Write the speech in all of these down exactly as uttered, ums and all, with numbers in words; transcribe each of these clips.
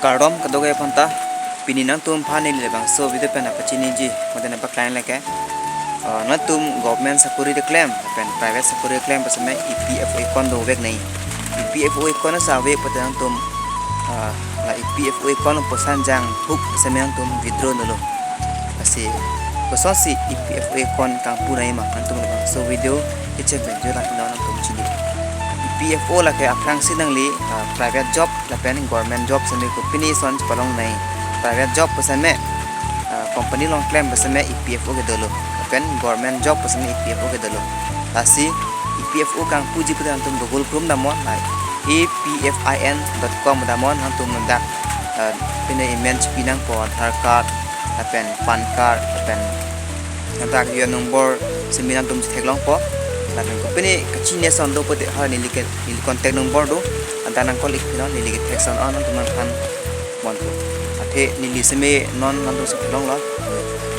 Kardom kadokave aphanta, pini nangtum aphan neli labangso video pen nangpachiniji, mate nangpaklang lake. Uh, nangtum government sakori keklem, lapen private sakori keklem pusitame E P F O account dovek nangji. E P F O account sa ave pute nangtum, uh, la E P F O account poisa jang huk pusitame nangtum withdraw dolo. Lasi kosonsi E P F O account kangpu nangji ma, nangtum labangso video kecheng pen jo lang nangtum chini. E P F O lake aphrangsi nangli, uh, private job lapen government job sitame kopine ason chepalong nangji. Private job pusitame, ah, company along klem pusitame E P F O kedolo. Lapen government job pusitame E P F O kedolo. Lasi E P F O kangpuji pute nangtum Google Chrome damnon, la A P F I N dot com damnon, nangtum dak, ah, pine emen chepi nangpo, Aadhaar card, lapen PAN card, lapen ladak U N number sitame nangtum theklongpo. Lapen kopine kachini ason do pute ha neli ke, neli contact number do. Ladak nang call ik pinon, neli ke theklong non nangtum aphan ponpo. Athe neli sitame non nangtum theklonglo.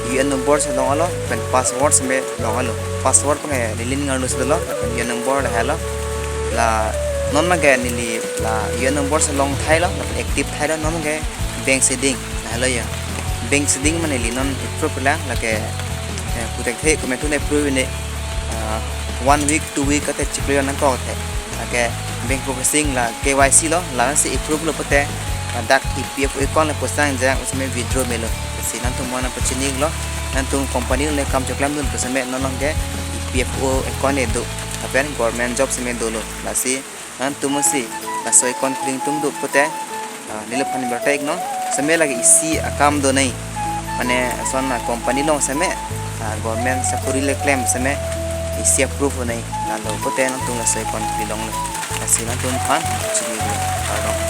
U N number si longlo, lapen password sitame longlo. Password abang ke neli ning arlo si dolo, lapen U N number lahelo. La non abang ke neli la U N number si long thailo, lapen active thailo, non abang ke bank si ding. Lahelo ya. Bank si ding mane neli non approve lang, lake, eh, puthekthe komantu approve ne, ah, one week, two week kate chiklo nangkok the. Lake bank processing la K Y C lo, la si approve lo pute, ah, dak E P F O account le poisa jang pusitame withdraw melo. Si nangtum aphan nangpachinilo, nangtum company le kam choklem dun pusitame non along ke E P F O account kedo, lapen government job sitame dolo. Lasi nangtum si laso account kling tung do pute, ah, neliphan berta iknon, sitame lake isi akam do nangji. Mane ason, ah, company along sitame, ah, government sakori le klem sitame isi approve nangji. Lalo pute nangtum laso account kling longlo. Lasi nangtum aphan chinilo. Kardom.